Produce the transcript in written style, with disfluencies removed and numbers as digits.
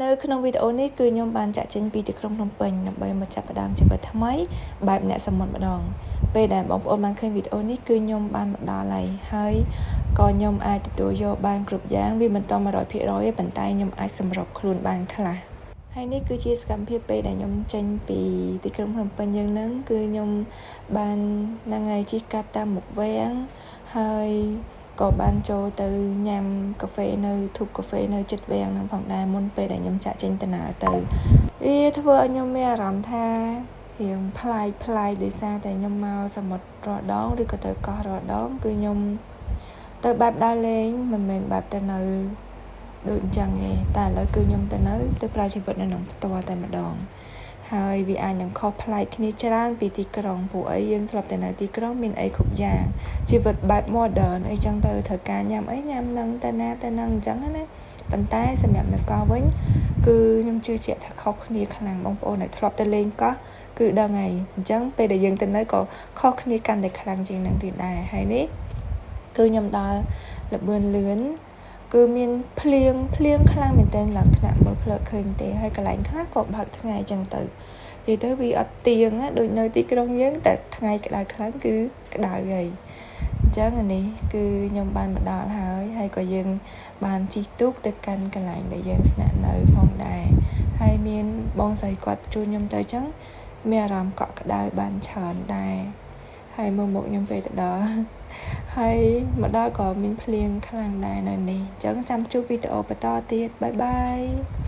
នៅក្នុងវីដេអូនេះគឺខ្ញុំបានចាក់ចេញពីទីក្រុងភ្នំពេញដើម្បីមកចាប់ផ្ដើមជីវិតថ្មីបែបអ្នកសមុទ្រម្ដងពេលដែលបងប្អូនបានឃើញវីដេអូនេះគឺខ្ញុំបានមកដល់ហើយហើយក៏ខ្ញុំអាចទទួលយកបានគ្រប់យ៉ាងវាមិនត100%ទេប៉ុន្តែខ្ញុំអាចសម្របខ្លួនបានខ្លះហើយនេះគឺជាសកម្មភាពពេលដែលខ្ញុំចេញពីទីក្រុងភ្នំពេញយើងហ្នឹងគឺខ្ញុំបានហ្នឹងហើយជិះកាត់តាមមុខវាំងហើយក៏បានចូលទៅញ៉ាំកាហ្វេនៅធូបកាហ្វេនៅចិត្តវាំងហ្នឹងផងដែរមុនពេលដែលខ្ញុំចាក់ចេញដំណើរទៅវាធ្វើឲ្យខ្ញុំមានអារម្មណ៍ថារៀងប្លែកប្លែកដោយសារតែខ្ញុំមកសមុទ្ររាល់ដងឬក៏ទៅកោះរាល់ដងគឺខ្ញុំទៅបែបដើរលេងមិនមែនបែបទៅនៅដូចអញ្ចឹងទេតែឥឡូវគឺខ្ញុំទៅនៅទៅប្រើជីវិតនៅក្នុងផ្ទាល់តែម្ដងហើយវាអាចនឹងខុសប្លែកគ្នាច្រើនពីទីក្រុងព្រោះអីយើងធ្លាប់តែនៅទីក្រុងមានអីគ្រប់យ៉ាងជីវិតបែប modern អីចឹងទៅត្រូវការញ៉ាំអីញ៉ាំនឹងទៅណាទៅនឹងអញ្ចឹងណាប៉ុន្តែសម្រាប់នៅកោះវិញគឺខ្ញុំជឿជាក់ថាខុសគ្នាខ្លាំងបងប្អូនដែលធ្លាប់ទៅលេងកោះគឺដឹងហើយអញ្ចឹងពេលដែលយើងទៅនៅក៏ខុសគ្នាកាន់តែខ្លាំងជាងនឹងទៀតដែរហើយនេះគឺខ្ញុំដល់លបឿនលឿនគឺមានភ្លៀងភ្លៀងខ្លាំងមែនទែនឡើងថ្នាក់មើលផ្លូវឃើញទេហើយកន្លែងខ្លះក៏បើកថ្ងៃអញ្ចឹងទៅនិយាយទៅវាអត់ទៀងដូចនៅទីក្រុងយើងតែថ្ងៃក្តៅខ្លាំងគឺក្តៅហើយអញ្ចឹងអានេះគឺខ្ញុំបានមកដល់ហើយហើយក៏យើងបានជិះទូកទៅកាន់កន្លែងដែលយើងស្នាក់នៅផងដែរហើយមានបងស្រីគាត់ជួយខ្ញុំទៅអញ្ចឹងមានអារម្មណ៍កក់ក្ដៅបានច្រើនដែរហើយមើលមុខខ្ញុំពេលទៅដល់ហើយមកដល់ក៏មានភ្លៀងខ្លាំងដែរនៅនេះអញ្ចឹងចាំជួបវីដេអូបន្តទៀត bye bye.